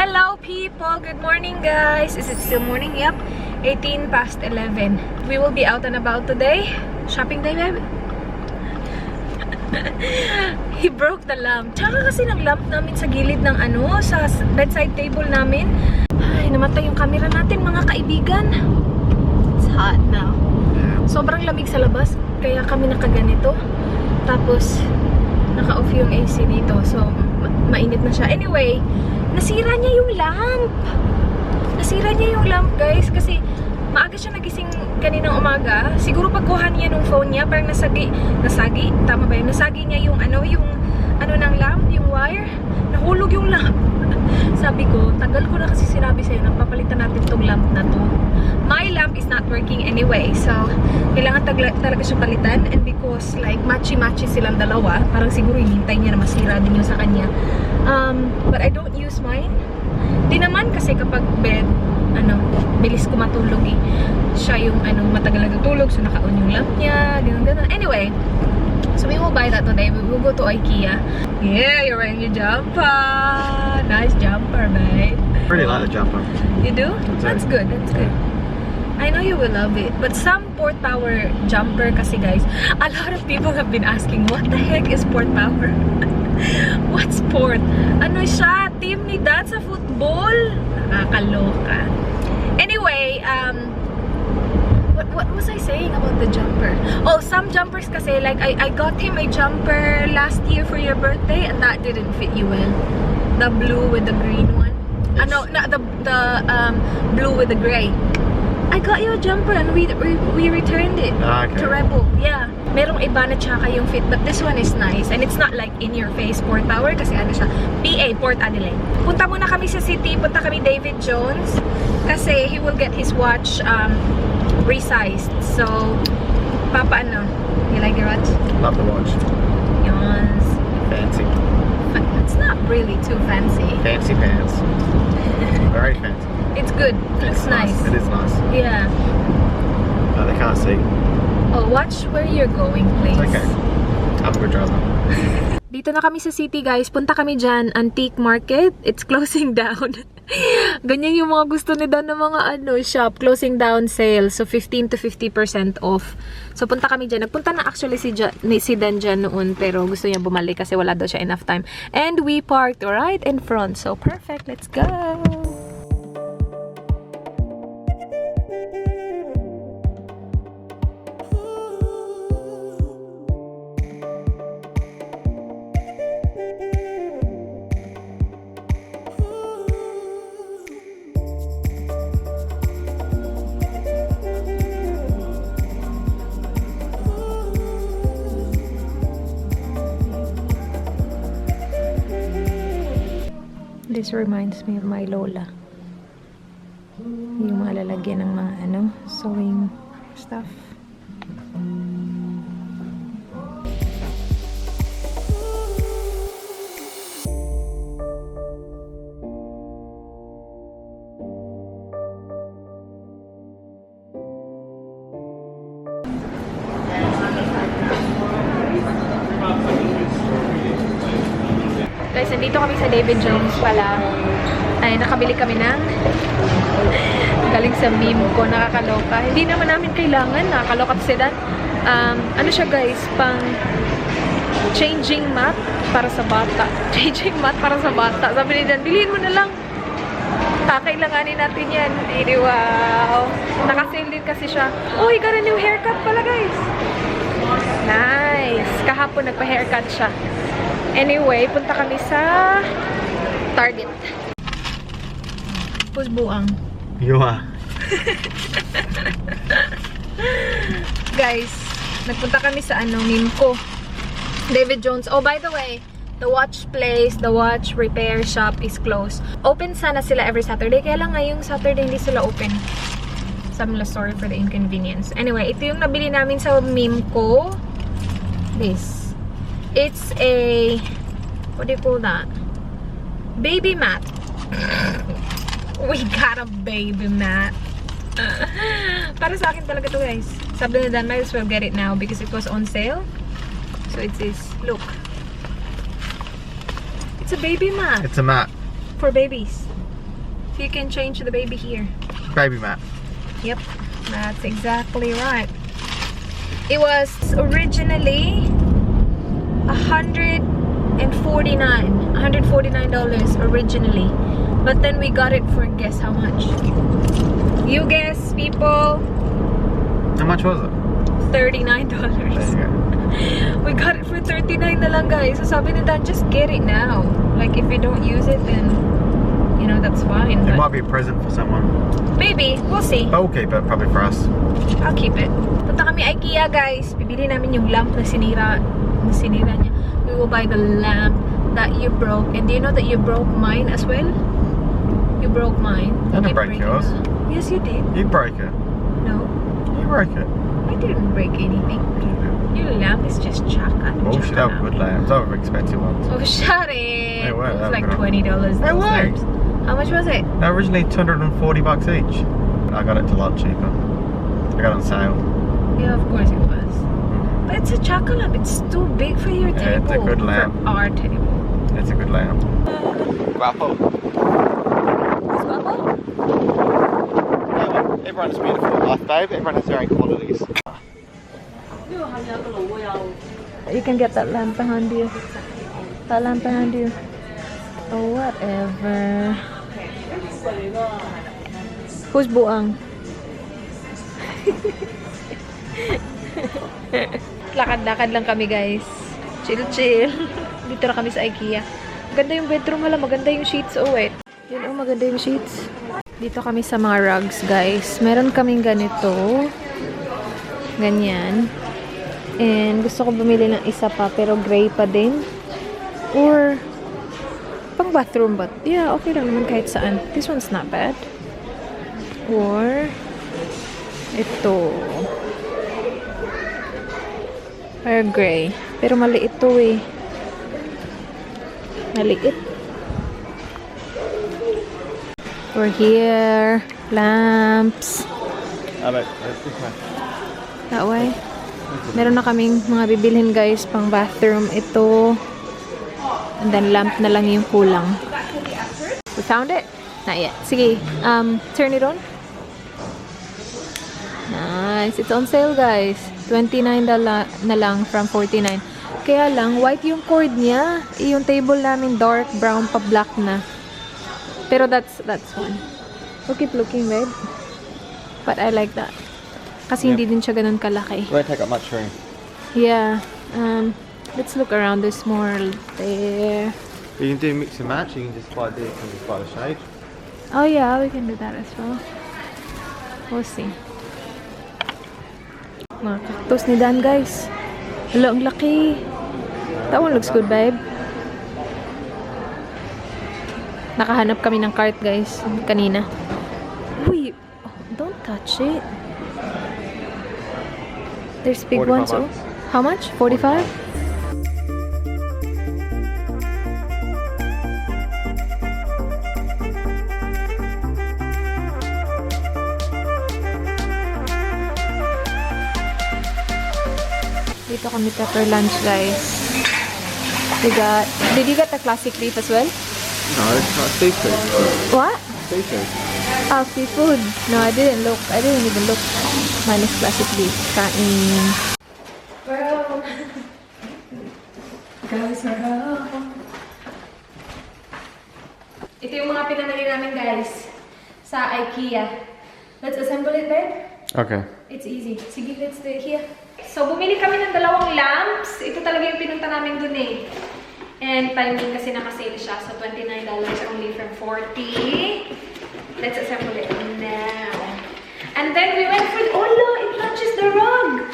Hello people! Good morning guys! Is it still morning? Yep. 18 past 11. We will be out and about today. Shopping day, babe. He broke the lamp. Tsaka kasi ng lamp namin sa gilid ng sa bedside table namin. Ay, namatay yung camera natin mga kaibigan. It's hot now. Sobrang lamig sa labas. Kaya kami nakaganito. Tapos, naka-off yung AC dito. So, mainit na siya. Anyway, nasira niya yung lamp. Nasira niya yung lamp, guys. Kasi, maaga siya nagising kaninang umaga. Siguro pagkuha niya nung phone niya, parang nasagi. Tama ba yun? Nasagi niya yung ng lamp, yung wire. Nahulog yung lamp. Sabi ko, tagal ko na kasi sinabi sa'yo, napapalitan natin tong lamp na to. My lamp is not working anyway. So, kailangan talaga siya palitan. And because, like, matchy-matchy silang dalawa, parang siguro hinintay niya na masira din yung sa kanya. But I don't use mine. Di naman kasi kapag bed, bilis ko matulog eh. Siya yung, matagal natutulog. So, naka-on yung lamp niya. Ganun. Anyway, so we will buy that today. We will go to IKEA. Yeah, you're wearing your jumper. Nice jumper, babe. I really like the jumper. You do? That's good. That's good. I know you will love it. But some Port Power jumper kasi guys, a lot of people have been asking, what the heck is Port Power? What's sport? Ano siya? Team ni Dad sa football? Nakakaloka. Anyway, what was I saying about the jumper? Oh, some jumpers kasi, like, I got him a jumper last year for your birthday and that didn't fit you well. The blue with the green one. No, not the blue with the gray. I got you a jumper and we returned it to Rebel. Yeah. Merong iba na tsaka yung fit, but this one is nice. And it's not like in your face Port Power kasi siya. PA, Port Adelaide. Punta muna kami sa city. Punta kami David Jones kasi he will get his watch resized. So, Papa, you like your watch? Love the watch. Yes. Fancy. It's not really too fancy. Fancy pants. Very fancy. It's good. It's nice. It is nice. Yeah. No, they can't see. Oh, watch where you're going, please. It's okay. Have a good drive. Dito na kami sa city, guys. Punta kami dyan. Antique market. It's closing down. Ganyan yung mga gusto ni Dan ng mga shop. Closing down sale. So, 15 to 50% off. So, punta kami dyan. Nagpunta na actually si Dan dyan noon. Pero gusto niya bumalik kasi wala daw siya enough time. And we parked right in front. So, perfect. Let's go! This reminds me of my lola. Yung mga lalagyan ng mga sewing stuff. Guys, nandito kami sa David Jones pala. Ay, nakabili kami ng galing sa meme ko, nakakaloka. Hindi naman namin kailangan, nakakaloka to sila. Siya guys, pang changing mat para sa bata. Changing mat para sa bata. Sabi ni Dan, bilhin mo na lang. Kailanganin natin yan. Wow. Nakasale din kasi siya. Oh, he got a new haircut pala guys. Nice. Kahapon nagpa-haircut siya. Anyway, punta kami sa Target. Pusbuang. You are. Guys, nagpunta kami sa meme ko. David Jones. Oh, by the way, the watch place, the watch repair shop is closed. Open sana sila every Saturday. Kaya lang ngayong Saturday hindi sila open. Sabi nila, sorry for the inconvenience. Anyway, ito yung nabili namin sa meme ko. This. It's a, what do you call that? Baby mat. We got a baby mat. Para sa akin talaga to guys. Sabi na Dan, might as well get it now because it was on sale. So it's this. Look. It's a baby mat. It's a mat. For babies. You can change the baby here. Baby mat. Yep, that's exactly right. It was originally $149 originally, but then we got it for, guess how much? You guess, people. How much was it? $39. There you go. We got it for $39 na lang, guys. So sabi ni Dan, just get it now. Like if you don't use it, then you know that's fine. It But might be a present for someone. maybe, we'll see. But we'll keep it, probably for us. I'll keep it. Punta kami IKEA, guys. Bibili namin yung lamp na sinira niya. We will buy the lamp that you broke. And do you know that you broke mine as well? You broke mine. I didn't Keep break breaking yours. it. Yes, you did. You broke it. No, You broke it. I didn't break anything. Your lamp is just chaka. Oh, shit, that was good lamps. Those were expensive ones. Oh, shut it. They were, It was they like were good. $20. They those were. lamps. How much was it? They're originally $240 each. I got it a lot cheaper. I got it on sale. Yeah, of course it was. But it's a chaka lamp. It's too big for your Yeah, table. it's a good lamp. For our table. It's a good lamp. Guapo. Everyone's beautiful in life, babe. Everyone has their own qualities. You can get that lamp behind you. That lamp behind you. Oh, whatever. Who's buang? Lakad-lakad lang kami, guys. Chill-chill. Dito na kami sa IKEA. Maganda yung bedroom, wala. Maganda yung sheets. Oh, wait. Yun, oh, maganda yung sheets. Dito kami sa mga rugs, guys. Meron kaming ganito. Ganyan. And gusto ko bumili ng isa pa, pero gray pa din. Or, pang bathroom, but yeah, okay lang naman kahit saan. This one's not bad. Or, ito. Or gray. Pero maliit to eh. Maliit. Or here, lamps. That way. Meron na kaming mga bibilhin, guys, pang bathroom. Ito. And then lamp na lang yung kulang. We found it? Not yet. Sige, turn it on. Nice. It's on sale, guys. $29 na lang from $49. Kaya lang, white yung cord niya. Yung table namin dark brown pa black na. Pero that's one. We'll keep looking, babe. But I like that. Kasi hindi din siya ganun kalaki. Won't take up much room. Yeah. Let's look around this more there. You can do mix and match. You can just buy this and just buy the shade. Oh yeah, we can do that as well. We'll see. Mga cactus ni Dan, guys. Hello, ang laki. That one looks good, babe. Nakahanap kami ng cart, guys, kanina. Uy, oh, don't touch it. There's big ones, oh. How much? 45? Dito kami pepper lunch, guys. Did you get the classic beef as well? No, it's not seafood. What? Seafood. Oh, seafood. No, I didn't look. I didn't even look. Mine is classic beef. Kain. Girl. Guys, girl. Ito yung mga pinamili namin, guys. Sa IKEA. Let's assemble it, babe. Okay. It's easy. Sige, let's do it here. So, bumili kami ng 2 lamps. Ito talaga yung pinunta namin dun eh. And timing kasi naka-sale siya. So, $29 only from $40. Let's assemble it now. And then we went for, oh no, it matches the rug.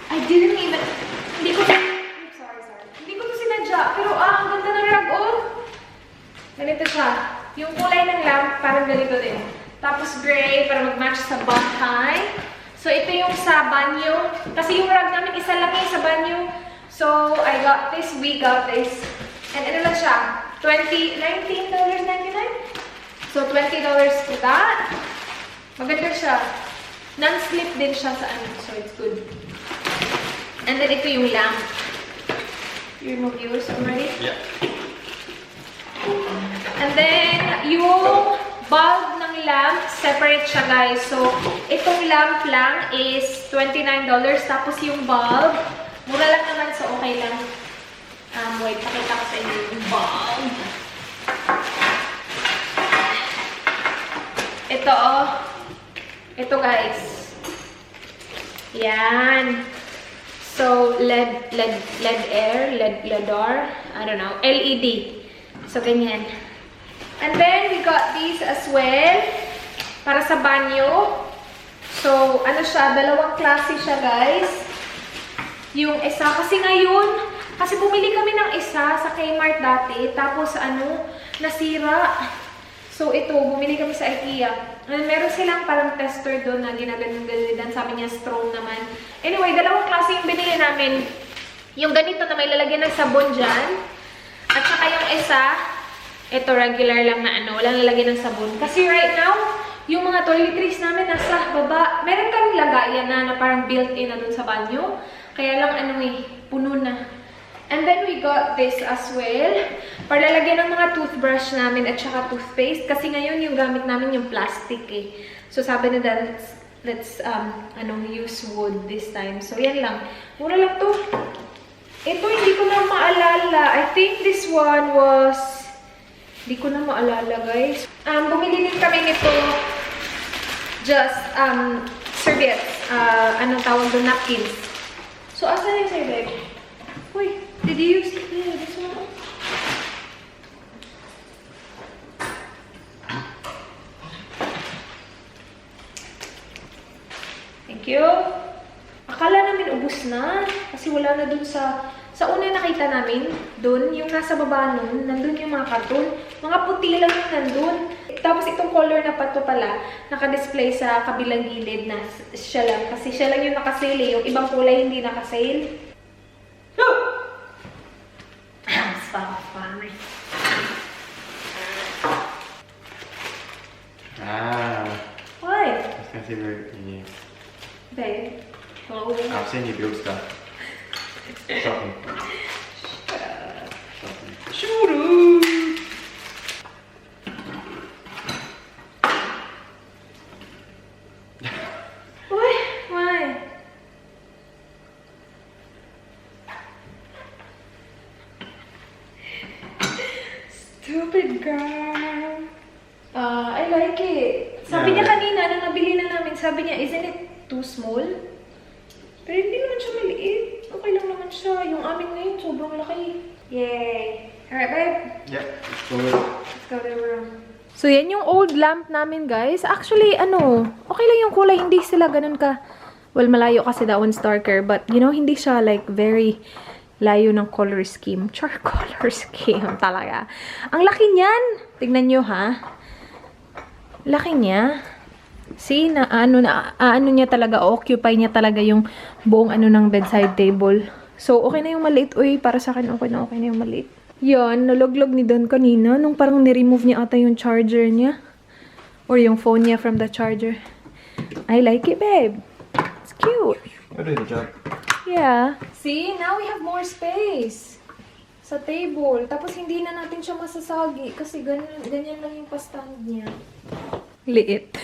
I didn't even, hindi ko, sorry. Hindi ko to sinadya. Pero ang ganda ng rug, oh. Ganito siya. Yung kulay ng lamp, parang ganito din. Tapos gray, para mag-match sa bahay. So, ito yung sa banyo. Kasi yung rug namin, isa lang yung sa banyo. So, I got this, we got this. And ano lang siya? $19.99? So, $20 for that. Maganda siya. Non-slip din siya sa ano. So, it's good. And then, ito yung lamp. You remove yours already? Yeah. And then, yung bulb ng lamp, separate siya guys. So, itong lamp lang is $29. Tapos yung bulb, mura lang naman, so okay lang. Wait, pakita ko sa inyo yung bulb. Ito oh. Ito guys. Yan. So, LED or, I don't know, LED. So, ganyan. And then, we got these as well. Para sa banyo. So, ano siya, dalawang klase siya, guys. Yung isa, kasi ngayon, kasi bumili kami ng isa sa Kmart dati. Tapos, nasira. So, ito, bumili kami sa IKEA. And meron silang parang tester doon na ginaganon-ganidan. Sabi niya, strong naman. Anyway, dalawang klase yung binili namin. Yung ganito na may lalagyan ng sabon dyan. At saka yung isa, ito regular lang na walang lalagyan ng sabon. Kasi right now, yung mga toiletries namin nasa baba. Meron kaming lagayan na parang built-in na dun sa banyo. Kaya lang puno na. And then we got this as well. Para lalagyan ng mga toothbrush namin at saka toothpaste. Kasi ngayon yung gamit namin yung plastic eh. So sabi na let's use wood this time. So yan lang. Mura lang to. Ito hindi ko na maalala. I think this one was... Hindi ko na maalala guys. Bumili din kami nito. Just serviettes. Anong tawag doon? Napkins. So asan yung serviette? Uy, did you use this one? Thank you. Akala namin ubos na. Kasi wala na dun sa una nakita namin. Dun, yung nasa baba nun, nandun yung mga karton. Mga puti lang yung nandun. Tapos itong color na pato pala, naka-display sa kabilang gilid na siya lang. Kasi siya lang yung nakasale eh. Yung ibang kulay hindi nakasale. Why? I was going to see where you... Babe. Oh. I've seen you build stuff. Shopping. Shopping. Shuru! Why? Stupid girl. I like it. Sabi niya kanina, nung nabili na namin, sabi niya, isn't it too small? Pero hindi naman siya maliit. Okay lang naman siya. Yung amin ngayon, sobrang laki. Yay! Alright, babe? Yep, let's go. Let's go to the room. So, yan yung old lamp namin, guys. Actually, okay lang yung kulay. Hindi sila ganun ka... Well, malayo kasi that one's darker. But, hindi siya like very layo ng color scheme. Char color scheme talaga. Ang laki niyan! Tignan nyo, ha? Laki niya. See, ano niya talaga, occupy niya talaga yung buong ng bedside table. So, okay na yung maliit. Uy, para sa akin, okay na yung maliit. Yan, naloglog ni Don kanina. Nung parang ni-remove niya ata yung charger niya. Or yung phone niya from the charger. I like it, babe. It's cute. I'll do the job. Yeah. See, now we have more space sa table. Tapos hindi na natin siya masasagi kasi ganyan lang yung pa-stand niya. Liit.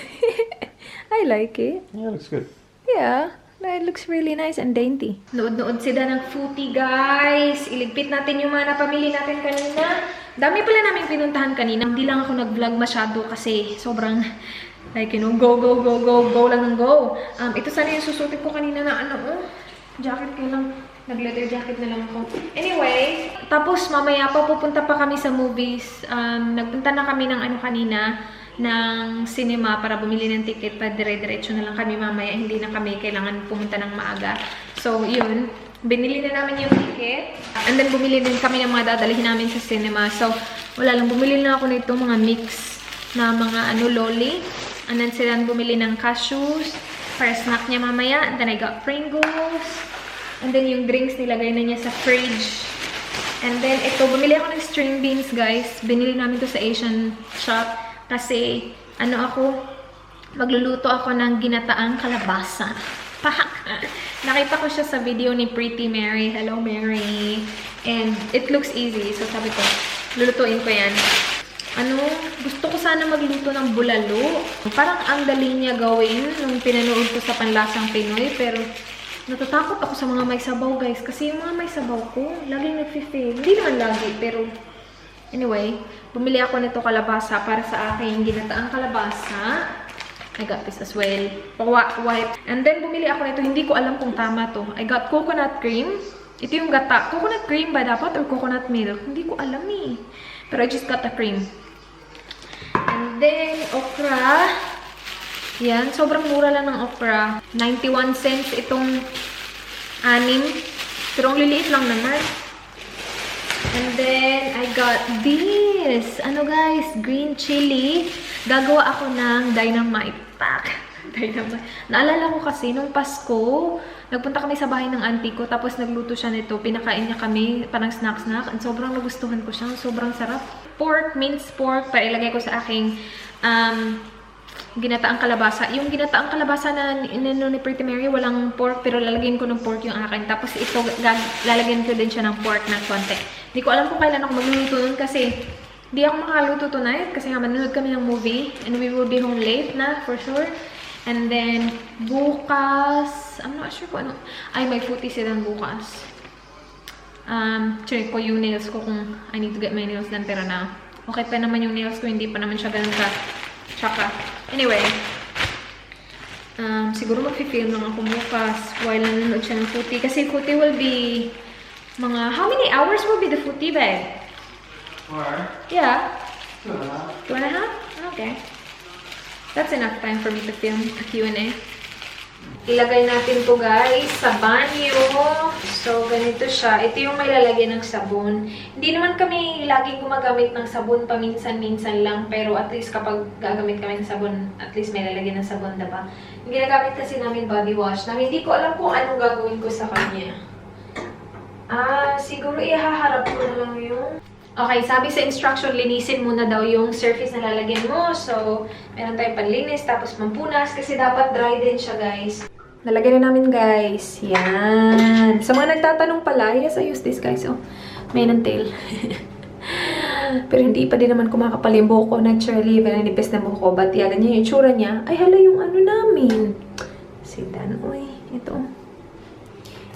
I like it. Yeah, it looks good. Yeah. It looks really nice and dainty. Nood-nood sila ng footy, guys. Iligpit natin yung mga napamili natin kanina. Dami pala namin pinuntahan kanina. Hindi lang ako nag-vlog masyado kasi sobrang like, go lang ng go. Ito sana yung susutin ko kanina na jacket ko lang. Nag-leather jacket na lang ako. Anyway, tapos mamaya pa pupunta pa kami sa movies. Nagpunta na kami ng kanina, ng cinema para bumili ng ticket. Pa dire-diretso na lang kami mamaya. Hindi na kami kailangan pumunta ng maaga. So, yun. Binili na namin yung ticket. And then, bumili din kami ng mga dadalhin namin sa cinema. So, wala lang. Bumili na ako nito mga mix na mga lolly. And then, sila bumili ng cashews para snack niya mamaya. And then, I got Pringles. And then, yung drinks nilagay na niya sa fridge. And then, ito, bumili ako ng string beans, guys. Binili namin to sa Asian shop. Kasi, magluluto ako ng ginataang kalabasa. Nakita ko siya sa video ni Pretty Mary. Hello, Mary. And it looks easy. So, sabi ko, lulutuin ko yan. Gusto ko sana magluto ng bulalo. Parang ang dali niya gawin nung pinanood ko sa Panlasang Pinoy, pero natatakot ako sa mga may sabaw, guys. Kasi yung mga may sabaw ko, laging nag-fail. Hindi naman lagi, pero anyway, bumili ako nito kalabasa para sa aking ginataang kalabasa. I got this as well. Wipe. And then, bumili ako nito. Hindi ko alam kung tama to. I got coconut cream. Ito yung gata. Coconut cream ba dapat or coconut milk? Hindi ko alam eh. Pero I just got the cream. And then, okra. Yan. Sobrang mura lang ng okra. 91 cents itong 6. Pero ang liliit lang naman. And then, I got this. Ano guys? Green chili. Gagawa ako ng dynamite pack. Dynamite. Naalala ko kasi, nung Pasko, nagpunta kami sa bahay ng auntie ko, tapos nagluto siya nito. Pinakain niya kami, parang snack-snack. And sobrang nagustuhan ko siya. Sobrang sarap. Pork, minced pork, para ilagay ko sa aking ginataang kalabasa. Yung ginataang kalabasa na ni Pretty Mary, walang pork, pero lalagyan ko ng pork yung akin. Tapos ito, lalagyan ko din siya ng pork na konti. Hindi ko alam kung kailan ako magluluto nun kasi hindi ako makaluto tonight kasi nga manonood kami ng movie and we will be home late na for sure. And then, bukas, I'm not sure kung ano. Ay, may puti silang bukas. Check ko yung nails ko kung I need to get my nails done, pero na okay pa naman yung nails ko, hindi pa naman siya ganun ka tsaka. Anyway, siguro mag-film lang ako bukas while nanonood siya ng puti. Kasi puti will be mga, how many hours will be the puti bag? 4. Yeah. 2.5. 2.5? Okay. That's enough time for me to film a Q&A. Ilagay natin to guys sa banyo. So, ganito siya. Ito yung may lalagyan ng sabon. Hindi naman kami laging gumagamit ng sabon, paminsan-minsan lang. Pero at least kapag gagamit kami ng sabon, at least may lalagyan ng sabon, diba? Yung ginagamit kasi namin body wash. Na hindi ko alam kung anong gagawin ko sa kanya. Siguro ihaharap ko na lang yung... Okay, sabi sa instruction, linisin muna daw yung surface na lalagyan mo. So, meron tayong panlinis, tapos mampunas, kasi dapat dry din siya, guys. Nalagyan na namin, guys. Yan. Sa mga nagtatanong pala, yes, I use this, guys. Oh, may tail. Pero hindi pa din naman kumakapal yung buhok ko. Naturally, pero nipis na buhok ko. But, yeah, ganyan yung itsura niya. Ay, hala yung ano namin. Si Dan, oy. Ito.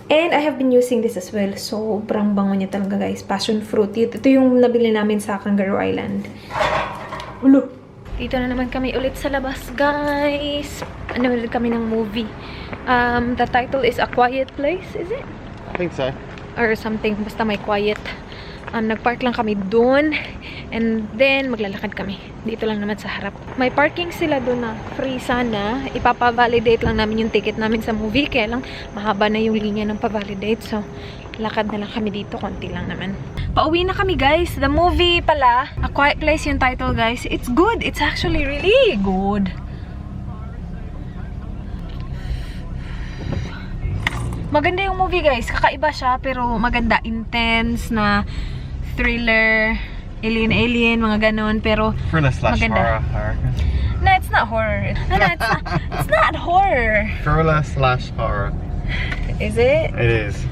And I have been using this as well. Sobrang bango niya talaga, guys. Passion fruit. Ito yung nabili namin sa Kangaroo Island. Ulo! Dito na naman kami ulit sa labas, guys. Nanonood kami ng movie. The title is A Quiet Place, is it? I think so. Or something. Basta may quiet. Nagpark lang kami doon. And then, maglalakad kami. Dito lang naman sa harap. May parking sila doon na free sana. Ipapa-validate lang namin yung ticket namin sa movie. Kaya lang, mahaba na yung linya ng pa-validate. So, lakad na lang kami dito. Konti lang naman. Pauwi na kami, guys. The movie pala, A Quiet Place yung title, guys. It's good. It's actually really good. Maganda yung movie, guys. Kakaiba siya, pero maganda. Intense na thriller, alien, mga ganon, pero Thriller slash maganda. horror, I reckon. No, it's not horror. No, it's not horror. Thriller slash horror. Is it? It is.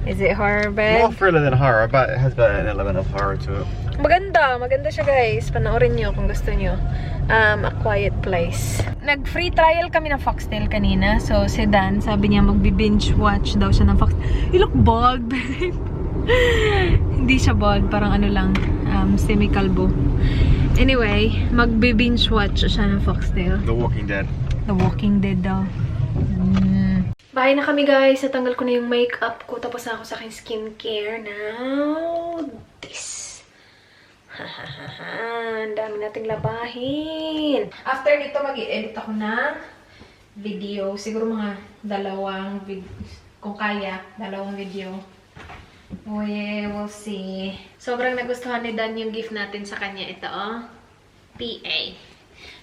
Is it horror, More babe? thriller than horror, but it has an element of horror to it. Maganda siya, guys. Panoorin nyo kung gusto nyo. A Quiet Place. Nag-free trial kami ng Foxtail kanina. So, si Dan, sabi niya magbi-binge watch daw siya ng Foxtail. You look bald, babe. Hindi siya bald, parang ano lang, semi-kalbo. Anyway, magbi-binge watch siya ng Foxtail. The Walking Dead. The Walking Dead daw. Bahay na kami, guys. Natanggal ko na yung makeup ko. Tapos na ako sa aking skincare. Now, this. Ang dami nating labahin. After nito, mag-i-edit ako ng video. Siguro mga 2 video. Kung kaya, 2 video. Oh yeah, we'll see. Sobrang nagustuhan ni Dan yung gift natin sa kanya. Ito, oh. PA.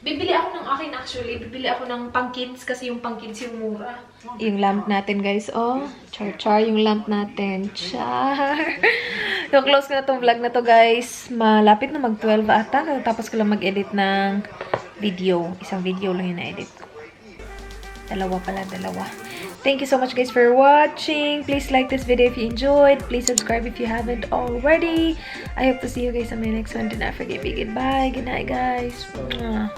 Bibili ako ng akin actually. Bibili ako ng pang-kids kasi yung pang-kids yung mura. Yung lamp natin, guys. Oh, char-char yung lamp natin. Char! So, close ko na tong vlog na to, guys. Malapit na mag-12 ata. Tapos ko lang mag-edit ng video. Isang video lang yung na-edit ko. 2 pala, 2. Thank you so much guys for watching. Please like this video if you enjoyed. Please subscribe if you haven't already. I hope to see you guys on my next one. Do not forget, be goodbye. Good night, guys. Mwah.